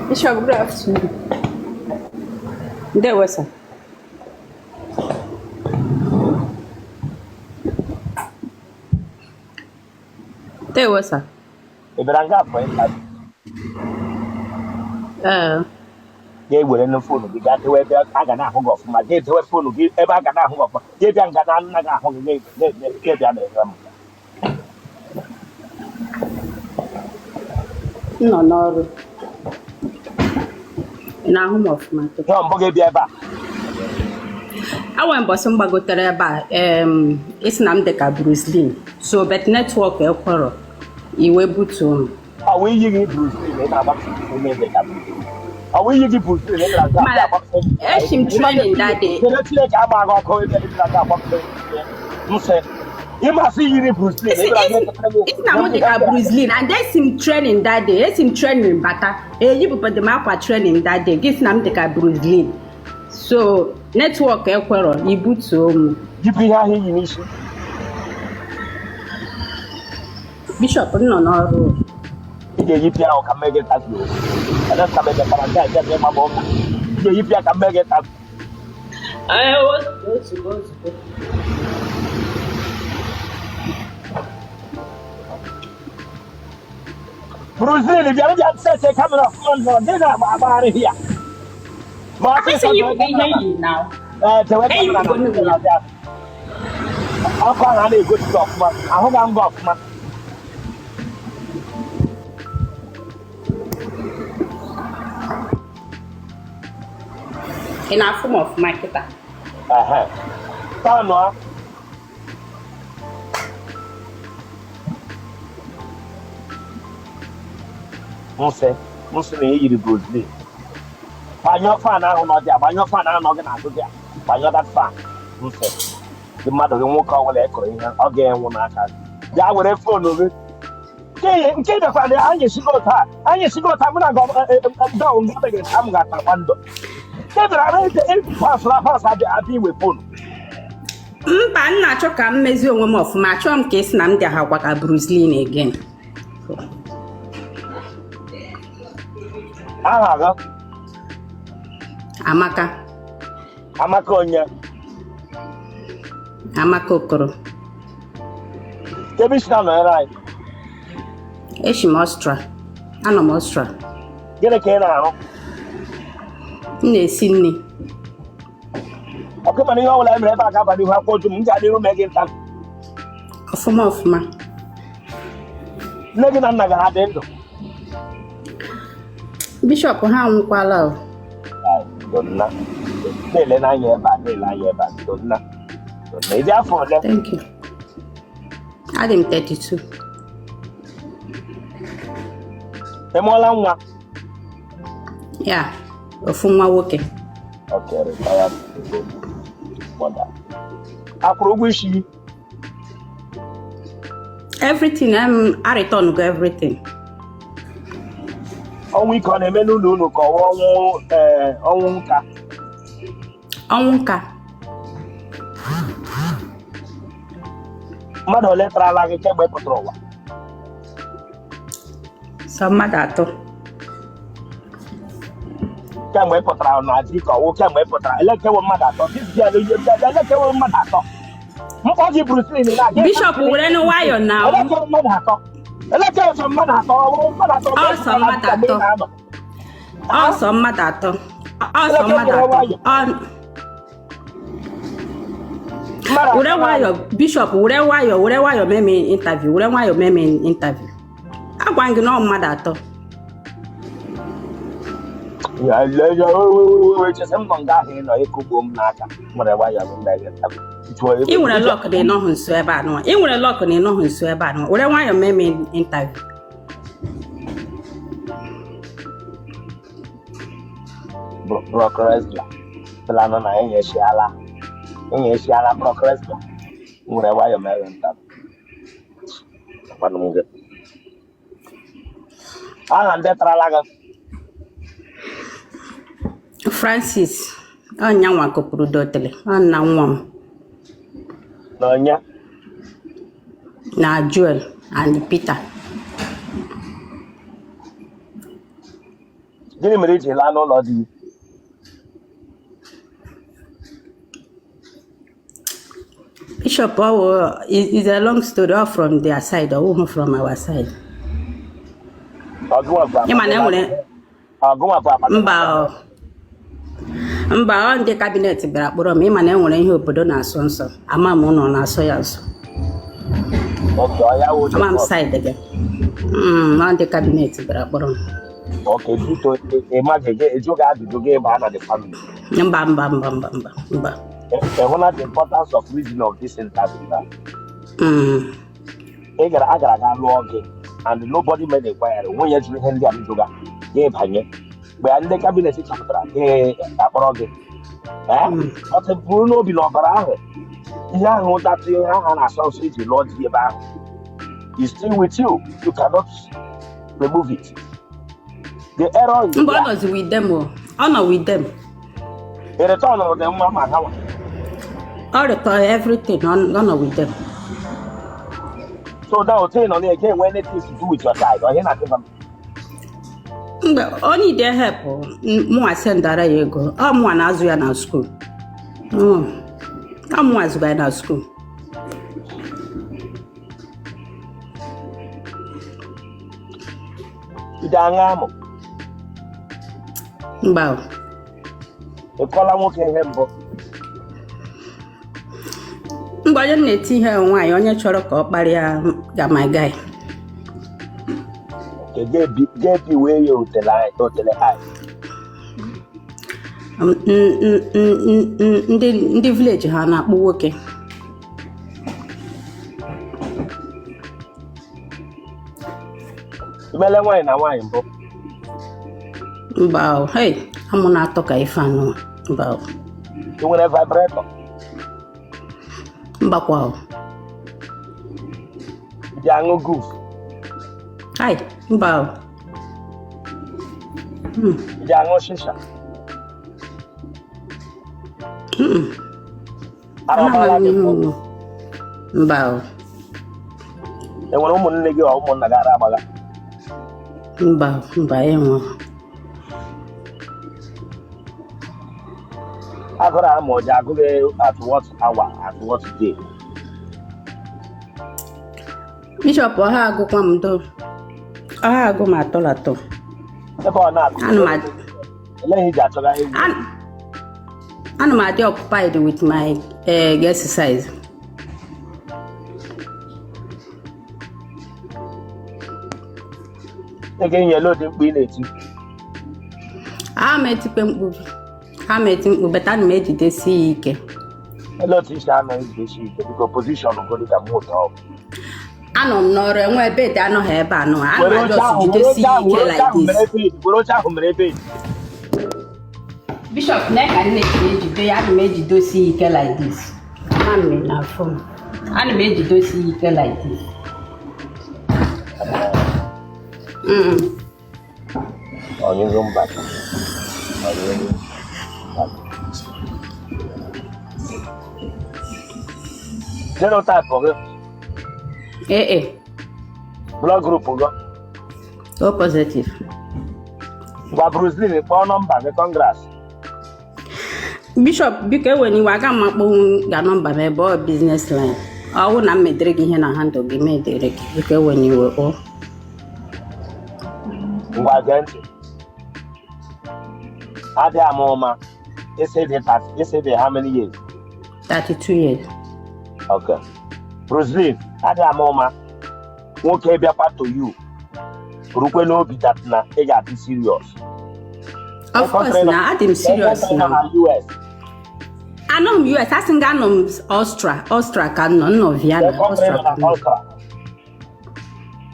Bishop, good afternoon. Ndewo, sir. Ndewo, sir. Ị bịara nga afọ ịta? Ee. Ga-ewere na phone gị gaa dewe ebe a ga na-ahụ gị ọfụma, ga-edewe phone gị ebe a ga na-ahụ gị ọfụma, ga-ebịa nga na nna gị ahụ gị, ga-ebịa na ere m. M nọ n'ọrụ. Ị na-ahụ m ọfụma kịta? Ihe mbụ gị bịa ebe a? Awe mbọsị m gbagotere ebe a, ị sị na m dị ka Bruce Lee. So, but network ekwerọ. I wee butuo m. Ọ wụ iyi gị Bruce Lee ị na-agba ome dị ka Bruce Lee. Ọ wụ iyi gị Bruce Lee ị na-aga Mana eshi m training that day. Chere, Chineke agba gị ọkụ ebe ị na-aga agba nsị ịmasị yiri Bruce Lee ị bịara Ị sị na mụ dị ka Bruce Lee and esi m training that day, esi m training bata, eyipụbedị m akwa training that day, gị sị na m dị ka Bruce Lee, so network ekwerọ, i butuo m. Yipụ ihe ahụ i yi n'isi. Bishop, m nọ n'ọrụ. Ị ga-eyipụ ya ka m mee gị interview. Ka m ejekwara nke a nke ma ụka. Ị ga-eyipụ ya ka m mee gị interview. Ozugbo ozugbo. Bruce Lee bịara bịa sese camera ọfụma nọ dị na-agba agbagharị ya. Ma ọ Asị yipụ ihe yi na. Ee, tewe camera na ọkụ ahụ a na-egosi gị ọfụma, ahụ ga ngwa ọfụma. Ị na-afụ m ọfụma kịta? Tọnụọ. Nsị nsị na eyiri Bruce Lee. Gbanyụọ fan ahụ nọ dị a, gbanyụọ fan ahụ nọ gị n'azụ dị a, gbanyụọ that fan. Nsị gị mmadụ gị nwoke ọbụla ị kụrụ ihe ọ ga-enwu n'aka gị. Bịa were phone gị. Nke bịakwara na anyị esigo taa, anyị esigo taa, mụ na gị dọọ nga megere ka m ga-atakwa ndụ. Nke bịara na pasụrụ apasụ abịa abịa iwe phone. Mba, m na-achọ ka m mezie onwe m ọfụma. Achọghị m ka ị sị na m dị agwa ka Bruce Lee again. Aha gị? Amaka. Amaka onye? Amaka Okoro. Ebe i si na-anọnyere anyị? Eshi m Ọstra. Anọ m Ọstra. Gịnị ka ị na-arụ? M na-esi nri. Ọkụ mana ihe ọbụla e mere ebe a ga-aba n'ihu akwụkwọ dum m ga-adị iru mee gị nta. Ọfụma ọfụma. Nne gị na nna gị ha dị ndụ? Bishop, ha anwụkwala o. Donna, na-ele n'anya ebe a, na-ele anya ebe a, Donna. Donna, ị dị afọ ole? Thank you. Adị m 32. Ị mụọla nwa? Ya, ofu nwa nwoke. Okay, retired mother. Akwụrụ ụgwọ isi gị? Everything, I return go everything. Ọnwụ ike ọ na-eme n'ụlọ unu ka ọ wụ ọnwụ ọnwụ nka? Ọnwụ nka. Mmadụ ole tarala gị kemgbe ị pụtara ụwa? Sọ mmadụ atọ. Kemgbe ị pụtara na di ka ọ wụ kemgbe ị pụtara elekewo mmadụ atọ? Elekewo mmadụ atọ mkpọ gị Bruce Lee na Bishop, were nụ nwayọọ na elekewo mmadụ atọ, elekewo sọ mmadụ atọ, ọ bụrụ mmadụ atọ? Ọ sọ mmadụ atọ. Ọ sọ mmadụ atọ. Ọ sọ mmadụ atọ. Were nwayọọ, Bishop, were nwayọọ, were nwayọọ mee m interview, were nwayọọ mee m interview. Agwa m gị na ọ mmadụ atọ. Ị nwere luck na ị nọghị nso ebe a nụwa. Ị nwere luck na ị nọghị nso ebe a nụwa. Were nwayọọ mee m interview. Brock Lesnar planụ na enyesiala enyesiala Brock Lesnar nwere nwayọọ mere nta akwanụ m gị aha ndị tarala gị. Francis, ọ nyanwa kopụrụ dotele, ọ nna nwa m. Na onye? Na Joel and Peter. Gịnị mere i ji laa n'ụlọ di gị? Bishop, ọ is a long story all from their side, ọ wụghị from our side. Ọ gịnwa bụ Ị ma na enwere ọ gịnwa bụ akpa gị? Mba ọ. Mba, ọ ndị cabinet bịara kpọrọ m. Ị ma na enwere ihe obodo na-asọ nsọ. Ama m ụlọ na-asọ ya nsọ. Okay, ọ ya wụ Ama m side gị. Ọ ndị cabinet bịara kpọrọ m. Okay, biko, ị maghị gị ejụ gị ajụjụ gị baa na the family. Mba, mba, mba, mba, mba, mba. Ị hụla the importance of reason of this interview now? Mm. Ị gara agara ga lụọ gị and nobody made inquiry, onwe ya jụrụ ihe ndị a m jụga gị banye mgbe ya ndị cabinet chọpụtara gị akpọrọ gị. Ee, ọ bụrụ n'obi na ọbara ahụ, ihe ahụ datụ, ihe ahụ a na-asọ nsọ iji lụọ di ebe ahụ is still with you. You cannot remove it. The error is Mba, ọ there. nọzi with them o. Ọ nọ with them. The return of the nwa ma ha nwa. Ọ return everything, ọ nọ with them. So now otu ị nọ na-ege enwe anything to do with your child or ihe na-adịba m. Mgbe ọ need help, mụnwa sendara ya ego. Ọ mụnwa na-azụ ya na school. Ọ mụnwa zụga ya na school. Ide aṅa amụ? Mba o. Ị kọla nwoke ihe mbụ? Mgbe onye m na-eti ihe nwaanyị, onye chọrọ ka ọ kparịa ga my guy. Nke ga-ebi wee ya otele otele anyị. Ndị village ha na-akpụ nwoke. Imele nwaanyị na nwaanyị mbụ? Mba o, hey, amụ na-atọ ka ife anụ. Mba o. Ị nwere vibrator? Mbakwa o. Ị ji aṅụ goof? Hai, mba o. Ị ji aṅụ shisha? Ara ọgbala Anaghị gị m mbụ? aṅụ. Mba o. E nwere ụmụnne gị ọ ụmụnna gị ara agbagha? Mba, mba, enwe. Agụrụ ama ọja agụghị at what hour, at what day? Bishop, ọha agụkwa m do. Ọha agụ m atọ atọ. Ebe ọ na-agụ? Ana m Elee ihe iji achọga egwu? Ana m adị occupied with my exercise. Ị ga-enye ele ụdị mkpu ị na-eti? A m etikpe mkpu, a m eti mkpu, but ana m ejidesi ya ike. Ele otu isi anọ ejidesi ike? Biko, position go dịka m ụtọ ọ bụ. Anọ m n'ọrụ, enwe bed anọghị ebe anọ. Ana m Were oche just ahụ, were jidesi oche ya ahụ, ike were oche like ahụ this. mere bed, were oche ahụ mere bed. Bishop, na ka nne si ejide ya, ana m ejidosi ya ike like this. Ama m na afọ m. Ana m ejidosi ya ike like this. Ọnyụnyụ mbata, ọnyụnyụ mbata. Genotype gị? Ee e. Blood group gị? O positive. Gwa Bruce Lee kpọọ nọmba gị. Congrats. Bishop, biko, ewena iwe, aga m akpọnwụ ga nọmba m ebe ọ business line. Ọ wụ na m medere gị ihe na handle gị, medere gị. Biko, ewena iwe o. Ngwa, gee ntị. Adị ama ụma isi dị isi dị how many years? 32 years. Okay, Bruce Lee, adị ama ụma nwoke bịakwa to you, rukwe n'obi that na ị ga-adị serious. Of course na adị m serious na na. US? Anọ m US, asị m gị anọ m Austria, Austria ka m nọ, m nọ Vienna, Austria ka m nọ. Austria?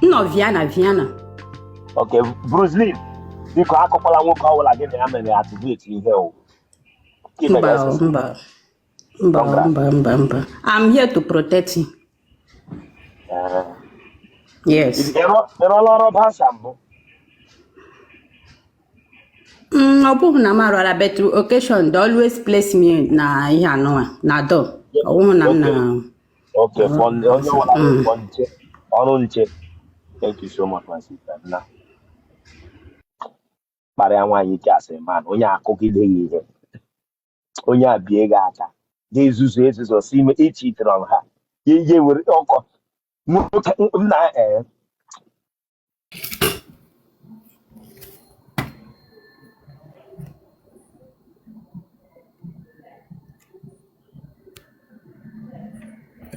M nọ Vienna, Vienna. Okay, Bruce Lee, biko, akọkwala nwoke ọbụla gị na ya mere activate ihe o. Mba o, mba. Mba o, mba, mba, mba. I'm here to protect you. Yes. Ị rụọla ọrụ bouncer mbụ? Ọ bụghị na m arụọla, but occasion they always place me na ihe anụwa na door. Ọ bụghị na m na Okay, for onye ọbụla for nche, ọrụ nche. Thank you so much, my sister. Na. Kparịa nwaanyị ike asị man, onye akụgide gị ihe, onye a bie gị aka, ga-ezuzu ezuzu si ime iche itere ọnụ ha ya ihe were ọkọ nwoke nna ee.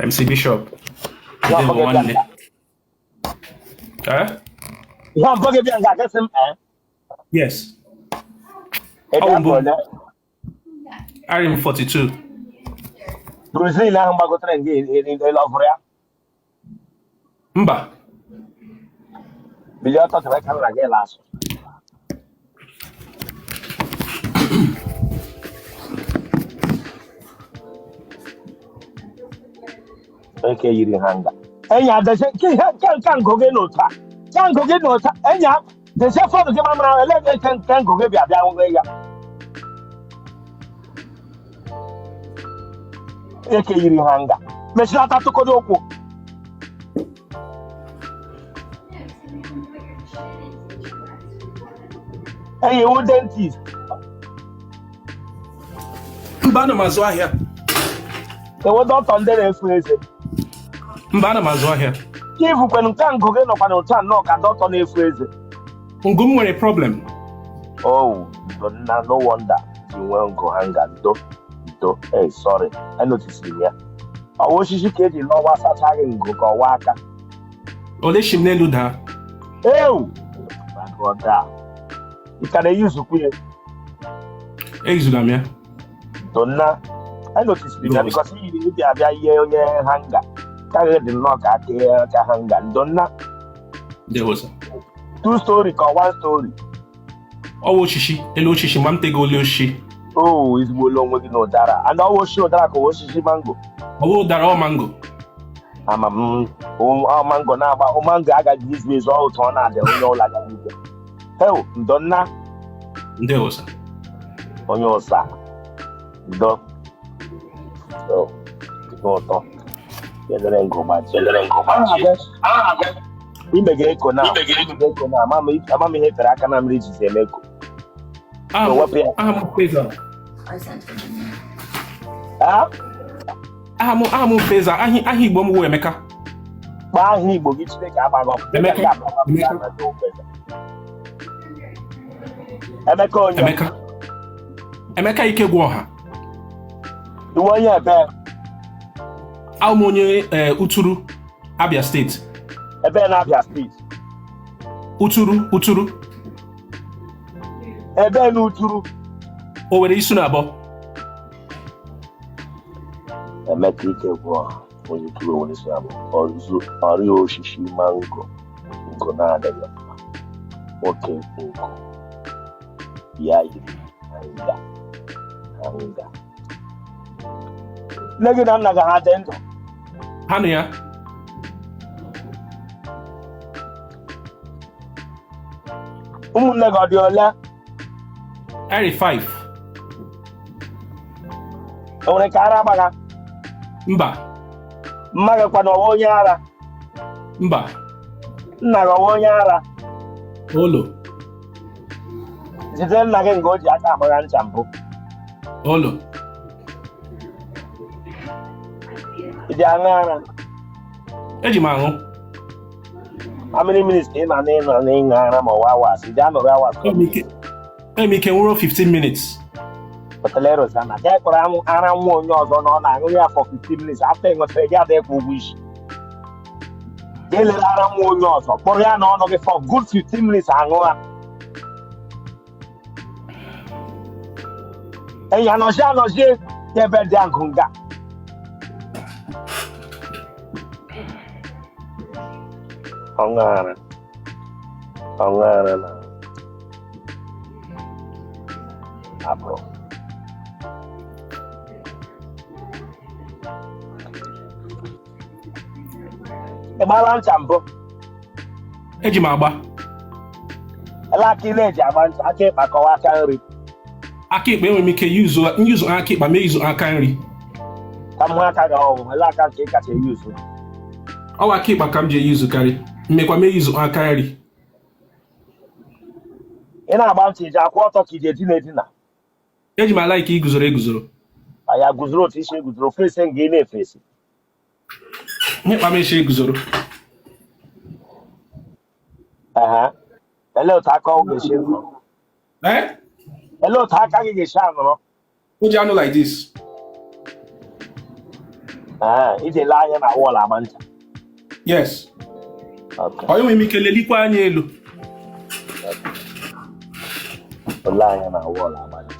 MC Bishop. Ndewo nwanne. Eh? Ihe ọbọ gị bịa nga agasị m ee. Yes. Ebe Ọ bụ afọ ole? Arị m 42. Brazil ahụ gbagotere nga ịlọvụrụ ya? Mba. Bilie ọtọ chọrọ ka nna gị la asụ. Eke yiri ha nga. Enyi adese nke ihe nke nke ngụ gị n'ụta. Nke ngụ gị n'ụta. Enyi dese phone gị mamara ele nke nke ngụ gị bịa bịa hụ ya. Eke yiri ha nga. Mechilata tụkọdo ụkwụ. Enyi wụ dentist. Mba, ana m azụ ahịa. Ewo dọkịta ndị na-efu eze. Mba, ana m azụ ahịa. Ka ifukwenu nke ngụ gị nọkwa n'ụta nnọọ ka dọkịta na-efu eze. Ngụ m nwere problem. Oh, ndo nna, no wonder ji nwee ngụ ha nga ndo ndo. Hey, sorry, enotisiri m ya. Ọwa osisi ka eji lọwa sacha gị ngụ ka ọwa aka. Ole shi m n'elu daa. Ewu! My brother. Ị ka na-eyuzukwu ya? Eyuzula m ya. Ndo nna, enotisiri m ya because yiri ịbịa abịa ihe onye hanga. Ka gị dị nnọọ ka aka aka hanga. Ndo nna. Ndewo sir. Two story ka one story. Ọwa osisi, elu osisi ma m tego olu osisi. Oh, ezigbo olu onwe gị na ụdara. And ọwa osisi ụdara ka ọwa osisi mango. Ọwa ụdara ọ mango. Ama m ọ mango na-agba mango agaghị izu ezu ọ ụtọ ọ na-adị onye ụlọ agaghị izu. Heo, ndo nna. Ndewo sir. Onye ụsa. Ndo. So, dị ụtọ. Kelere ngụ gbajie. Ime ga-eko na eko na ama m ihe tere aka na mmiri jizi eme eko. Aha So, wepụ ya. m Feza. Ah? Aha m Feza. Aha Igbo m wụ Emeka. Kpọọ aha Igbo gị Chineke agbaghị ọkụ. Emeka. Emeka. Emeka onye? Emeka. Emeka Ikegwuọha. Iwe onye ebe? Awụ m onye Uturu, Abia steeti. Ebe na Abia steeti? Uturu, Uturu. Ebe na Uturu? Owerri Isunabo. Emeka Ikegwuọha onye Uturu Owerri Isunabo ọzụ ọrịa osisi mango ngo na-adịghị mma nwoke ngo ya yiri hanga hanga. Nne gị na nna gị ha dị ndụ? Ha nọ ya. Ụmụnne gị ọ dị ole? Eri 5. E nwere ka ara agbagha? Mba. Mma gị kwana ọwa onye ara? Mba. Nna gị ọwa onye ara? Olo. Jide nna gị nga o ji aka agbagha ncha mbụ. Olo. Ị dị aṅụ ara? Eji m aṅụ. How many minutes ka ị na ịnọ n'ịṅụ ara ma ọwa hours? Ị dị anọrọ hours? Enwere m ike nwụrụ 15 minutes. Pụtara Rosanna, ka ị kpọrọ ara nwa onye ọzọ na ọ na-aṅụ ya for 15 minutes after ị ṅụsịrị gị adịghị kwụ ụgwọ isi. Gị lere ara nwa onye ọzọ kpọrọ ya n'ọnụ gị for good 15 minutes aṅụ ha. Enyi anọzie anọzie ebe dị agụ nga. Ọṅụ ara. Ọṅụ ara na abụrụ. Ị gbaala ncha mbụ? Eji m agba. Ele aka ị na-eji agba ncha, aka ịkpa kọwa aka nri. Aka ịkpa enwere m ike yuzu aka ịkpa ma eyuzu aka nri. Ka m hụ aka gị ọhụụ, ele aka nke ị kacha eyuzu. Ọwa aka ịkpa ka m ji eyuzukarị. Mmekwa m eyuzu aka nri. Ị na-agba ncha, iji akwụ ọtọ ka iji edina edina? Eji m ala ike iguzoro eguzoro. Ya guzoro otu isi eguzoro, fesi nga ị na-efesi. Ihe kpa m isi eguzoro. Aha. Elee otu aka ọ ga-esi nọrọ? Eh? Elee otu aka gị ga-esi anọrọ? O ji anụ like this. Ee, iji ele anya na wall agba ncha. Yes. Okay. Ọ enweghị m ike lelikwa anya elu. Ele anya na wall agba ncha.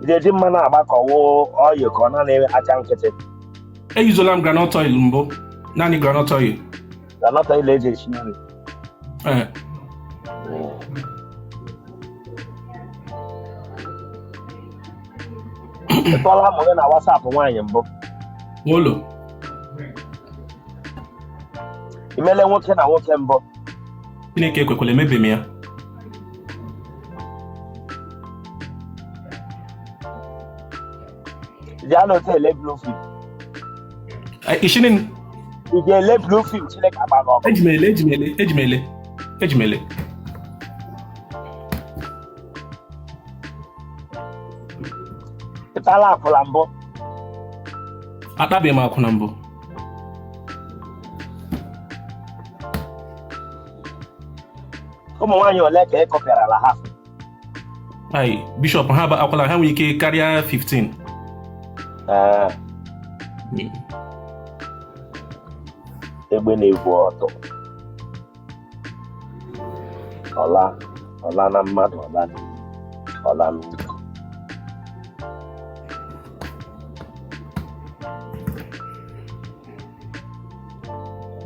Ị ga-eji mmanụ agba ka ọ wụ oil ka ọ naanị aja nkịtị? Eyuzola m groundnut oil mbụ. Naanị groundnut oil. Groundnut oil eji esi nri. Ee. Ị tụọla amụ gị na WhatsApp nwaanyị mbụ? Nwolo. I meele nwoke na nwoke mbụ? Chineke ekwekwala, emebe m ya. Ị ga-anọ otu ele blue film? Ishinin. Ị ga-ele blue film, Chineke agba gị ọkụ. Eji m ele, eji m ele, eji m ele, eji m ele. Ị tala akwụla mbụ? Atabeghị m akwụna mbụ. Ụmụ nwaanyị ole ka ị kọpịarala ha? Ai, Bishop, ha akwala ha nwere ike karịa 15. Ee. Egbe na-ebu ọtọ. Ọla, ọla na mmadụ, ọla ọla n'ukwu.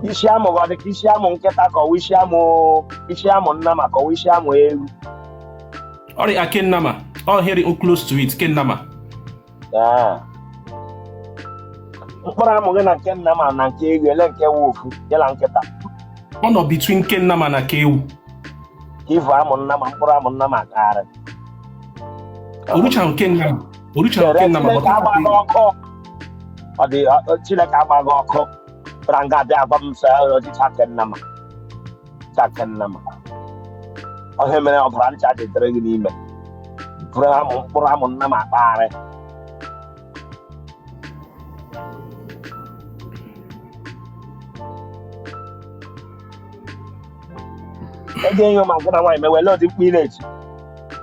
Isi amụ gị ọ dị ka isi amụ nkịta ka ọ wụ isi amụ nnama ka ọ wụ isi amụ ewu? Ọrịa kennama, ọ here close to it, kennama. Mkpụrụ amụ gị na nke nnama na nke ewu, ele nke wụ ofu ya na nkịta? Ọ nọ between kennama na ke ewu. Ka ivu amụ nnama, mkpụrụ amụ nnama karị. Oruchaghị kennama, oruchaghị kennama. Chineke agbaghị ọkụ. Ọ dị Chineke agbaghị ọkụ. Bịara nga abịa agwa m sị ọchịcha kennama. Chakennama. Ọhịa mere ọbara ncha ji dịrị gị n'ime. Bụrụ amụ mkpụrụ amụ nnama akpagharị. Ego enyo ma gị na nwaanyị mewele ụdị mkpu ị na-eti.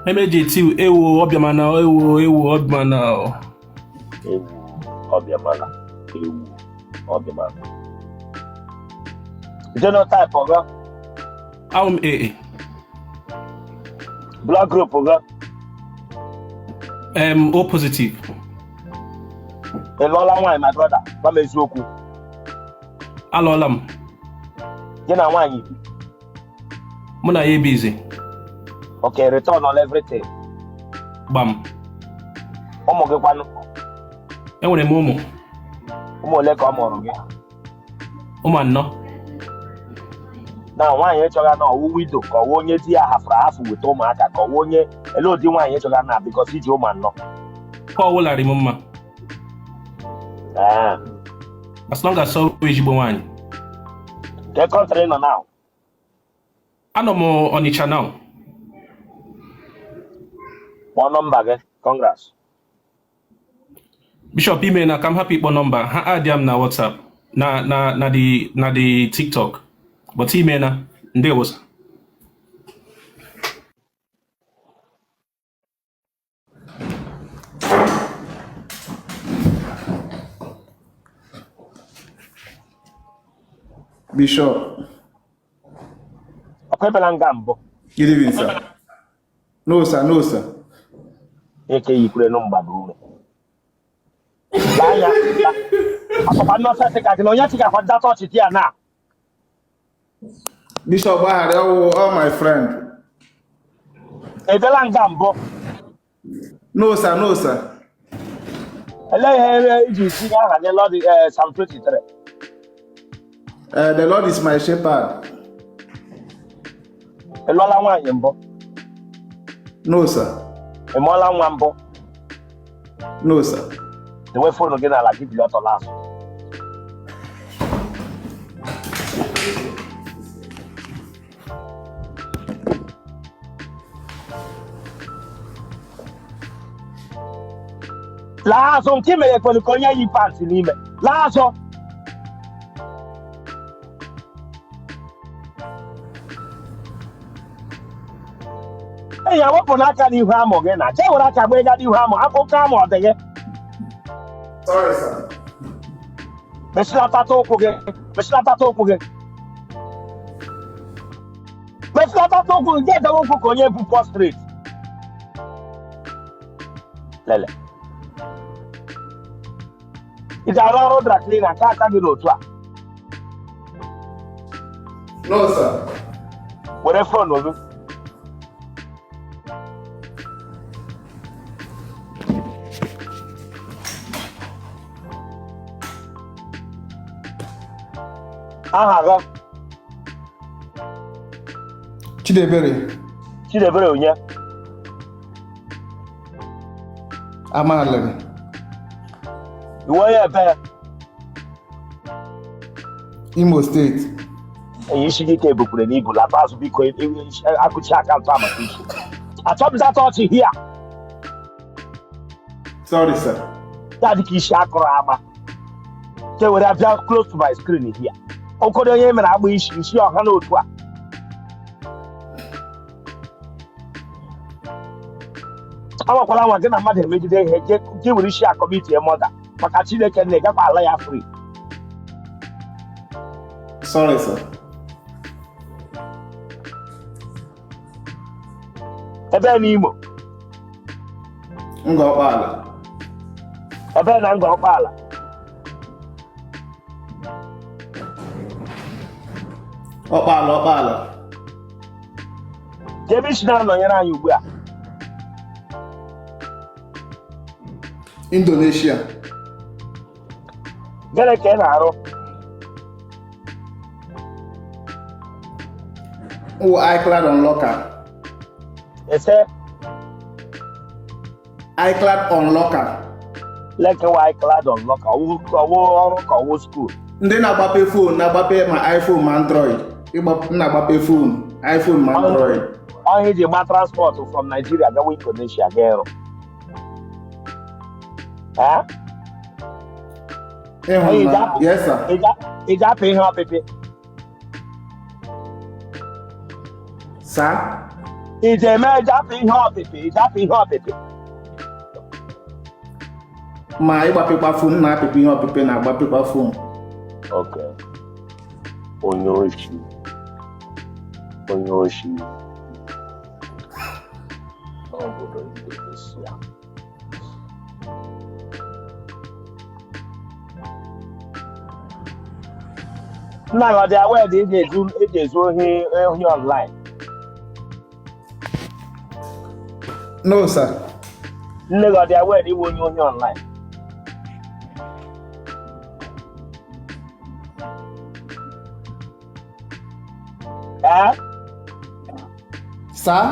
Eme eji eti ewo ọbịamana, ewo ewo ọbịamana. Ewu ọbịamana, ewu ọbịamana. Genotype gị? Awụ m AA. Blood group gị? O positive. Ị lụọla nwaanyị, my brother? Gwa m eziokwu. Alụọla m. Gị na nwaanyị bi? Mụ na ya ebizi. Okay, return on everything. Gbam. Ụmụ gị kwanụ? Enwere m ụmụ. Ụmụ ole ka ọ mụrụ gị? Ụmụ anọ. Na nwaanyị ịchọga na ọwụ widow ka ọwụ onye di ya hafụrụ ahafụ weta ụmụaka ka ọwụ onye ele ụdị nwaanyị ịchọga na because iji ụmụ anọ? Ka ọ wụlarị m mma. Ee. As long as ọ bụ ezigbo nwaanyị. Ke country nọ now? Anọ m Ọnịcha now. Kpọọ nọmba gị. Congrats. Bishop, ime na ka m hapụ ịkpọ nọmba ha adịa m na WhatsApp na na na the na the TikTok, but ime na ndewo sir. Bishop. Ọkwa ebela nga mbụ? Good evening, sir. No, sir, no, sir. Eke yikwere nụ mgbada ume. Lee anya. Akpakpa nnọsọ sị ka gị na onye chịgakwa data ọchịchị ya na. Bishop gbaghara, ọwụ all my friend. Ebela nga mbụ? No, sir, no, sir. Elee ihe iji tinye aha gị Lord Psalm 23? The Lord is my shepherd. Ị lụọla nwaanyị mbụ? No, sir. Ị mụọla nwa mbụ? No, sir. Dewe phone gị n'ala gị bili ọtọ laa azụ. Laa azụ, nke i mere kwere ka onye yi pant n'ime. Laa azụ. Enyi ya, wepụ n'aka n'ihu amụ gị na jee were aka gba ịga n'ihu amụ akụkọ amụ ọ dị gị. Sorry, sir. Mesịlatata ụkwụ gị, mesịlatata ụkwụ gị, mesịlatata ụkwụ gị. Ga-edewe ụkwụ ka onye bu prostrate. Lele, ị ga-arụ ọrụ dry cleaner nke aka gị n'otu a? No, sir. Were phone gị. Aha gị? Chidebere. Chidebere onye? Amalịrị. Iwe onye ebe? Imo Steeti. Enyi, isi gị ka ebukwere n'ibu. Lata azụ biko. Akụchi account a maka isi achọpụtata ọchị hia. Sorry, sir. Ya dị ka isi akụrụ ama ke were abịa close to my screen here. Ụfọdụ onye mere agba isi isi ọha n'otu a. Anwakwala nwa gị na mmadụ emegide ihe gị were isi a-commit murder. Maka Chineke na ịgakwa ala ya free. Sorry, sir. Ebe n'Imo? Ngor Okpala. Ebe na Ngor Okpala? Ọkpala, Ọkpala. Ebe isi na-anọnyere anyị ugbu a? Indonesia. Gịnị ka ị na-arụ? Wụ iCloud Unlocker. Ese? iCloud Unlocker. Lekewa iCloud Unlocker, ọwụ ọrụ ka ọwụ school? Ndị na-agbape phone, na-agbape ma iPhone ma Android. Na-agbape phone, iPhone ma Android. Ọhịa iji gba transport from Nigeria gawa Indonesia ga ịrụ? Eh? Ịhụ na, yes, sir. Ị ga-apụ ihe ọpịpị? Sir? Ị ji eme eji apụ ihe ọpịpị? Ị ji apụ ihe ọpịpị? Ma ịgbapekwa phone, na-apịkwa ihe ọpịpị, na-agbapekwa phone. Ok, onye oshi, onye oshi n'obodo Indonesia. Nna gị ọ dị aware dị eji ezu ohi online? No, sir. Nne gị ọ dị aware dị iwe onye ohi online? Ee? Sir?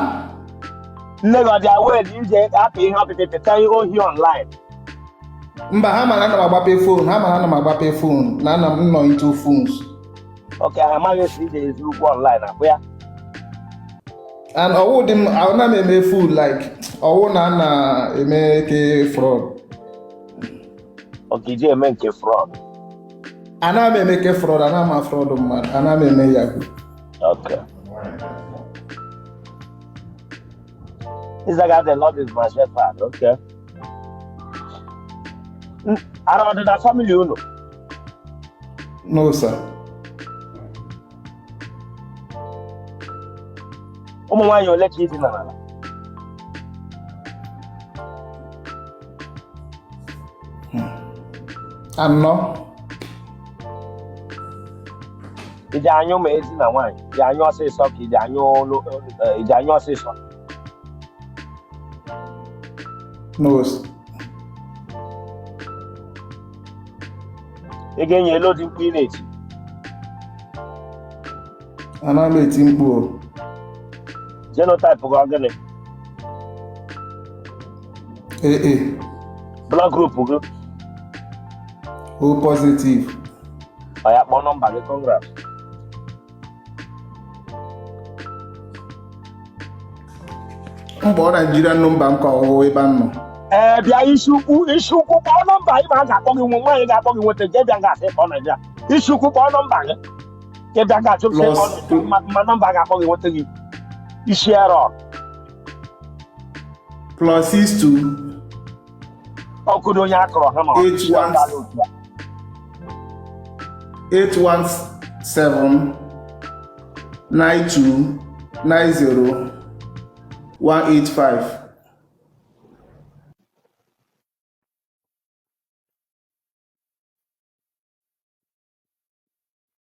Nne gị ọ dị aware dị ije apụ ihe ọpịpị pịta ohi online? Mba, ha mara ana m agbape phone. Ha mara ana m agbape phone na ana m nọ into phones. Ok, ha amaghị esi ije ezu ụgwọ online akpụ ya? And ọwụ dị m, ana m eme food like ọwụ na ana eme ke fraud. Ok, iji eme nke fraud? Ana m eme ke fraud, ana m a-fraud mmadụ, ana m eme yahoo. Ok. Ịzaga "The Lord is my shepherd." Okay. Ara ọ dị na family unu? No, sir. Ụmụ nwaanyị ole ka ị dinara? Anọ. Iji anyụ ma ezi na nwaanyị, iji anyụ ọsịsọ ka iji anyụ iji anyụ ọsịsọ? No, sir. Ị ga-enye elu dị mkpu ị na-eti? Ana m eti mkpu o. Genotype gị ọ gịnị? AA. Blood group gị? O positive. Ọ ya, kpọọ nọmba gị. Congrats. Mkpọ Naijiria nọmba m ka ọwụwa ebe m nọ. Ee, bịa isi ukwu, isi ukwu, kpọọ nọmba ị ma a ga-akpọ gị nwe nwaanyị ga-akpọ gị nweta gị bịa ga-asị kpọọ Naịjirịa. Isi ukwu, kpọọ nọmba gị, gị bịa ga-achụ sị Plus kpọọ Naịjirịa, ma nọmba ga-akpọ gị nweta gị isi erọ. Plus 62 Ọkụdo onye akọrọ ha ma ọ Eight isi one ọdala otu a. 817 92 90 185.